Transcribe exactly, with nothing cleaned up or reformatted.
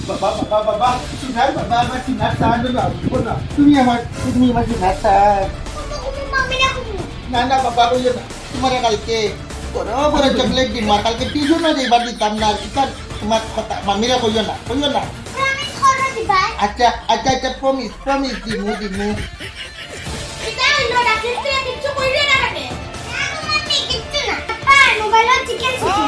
বাবা, বাবা, বাবা, সোনার বাবা, আমার সোনার চান, বাবা, শোনো না। তুমি আমার, তুমি আমার সোনার চান। না, না, বাবা, কইও না। তোমারে কালকে বড় বড় চকলেট দিমু, আর কালকে টিউশনও যাইবার দিতাম না, আর ইখান তোমার কথা মামিরে কইও না, কইও না। প্রমিস করো দিবাই। আচ্ছা, আচ্ছা, আচ্ছা, প্রমিস, প্রমিস দিমু, দিমু। ইটা হইলো না, কিন্তু কিচ্ছু কইলে না কেনে? না গো মাম্মি, কিচ্ছু না। আপা, মোবাইলো চিকেন শিখি।